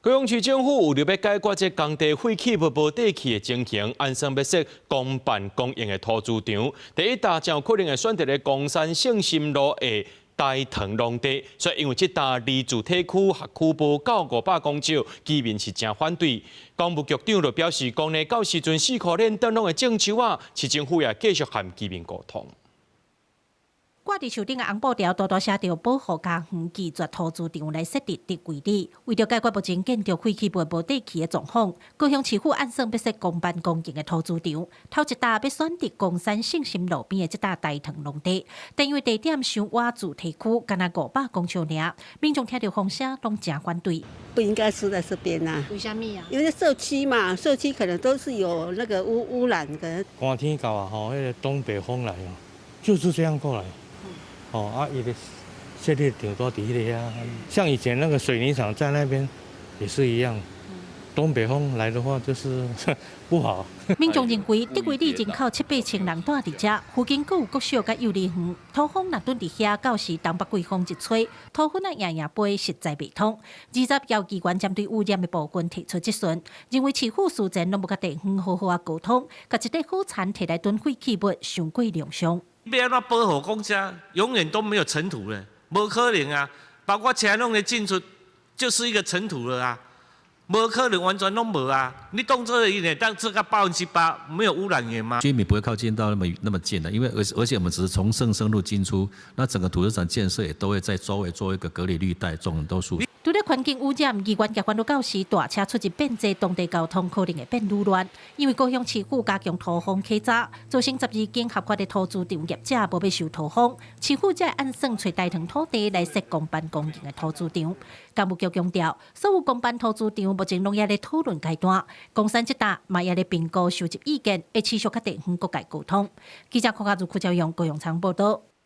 高雄市政府為著欲解決這工地廢棄物無地去的情形，按算欲設公辦公營的塗輜場。第一搭真有可能會選佇咧岡山聖心路的大藤農地，所以因為這搭離住體區學區無夠500公尺，居民是誠反對。工務局長就表示，講呢到時陣四箍鏈等攏會種樹仔，市政府也繼續和居民溝通。掛佇樹頂的紅布條，大大寫著保護家園拒絕塗輜場來設佇竹圍里。為著解決目前建築廢棄物無地去的狀況，高雄市府按算欲設公辦公營的塗輜場，頭一搭欲選佇岡山聖心路邊的這搭大藤農地，但因為地點傷倚住宅區，干焦500公尺爾，民眾聽著風聲攏誠反對。不應該是在這邊啊？為啥物啊？因為社區嘛，社區可能都是有那個污染的。寒天到啊，吼，彼個東北風來哦，就是這樣過來。哦啊，伊的設立頂多佇彼个遐，像以前那個水泥廠在那邊也是一樣，東北風來的話就是不好。民眾認為，竹圍里人口七八千人住佇遮，附近閣有國小佮幼兒園，土風若躉佇遐，到時東北季風一吹，土粉仔掖掖飛，實在袂通。20姚議員針對污染的部分提出質詢，認為市府事前攏無佮地方好好仔溝通，共一塊好田提來囤廢棄物，傷過療傷。欲按怎保護講遮，永遠都沒有塵土了，無可能啊！包括車攏咧進出，就是一個塵土了啊，無可能完全攏無啊！你當做伊會當做到8%沒有污染源嗎？居民不會靠近到那麼那麼近的，因為而且我們只是從聖生路進出，那整個土石場建設也都會在周圍做一個隔離綠帶，種很多樹。除了環境污染，議員也煩惱到時大車出入變濟，當地交通可能會變愈亂。因為高雄市府加強土風稽查，造成12間合法的塗輜場業者無欲收土風，市府才會按算揣大藤土地來設公辦公營的塗輜場。工務局強調，所有公辦塗輜場目前攏猶咧討論階段，岡山這搭嘛猶咧評估收集意見，會持續佮地方各界溝通。記者柯家如、柯昭陽、高永昌報道。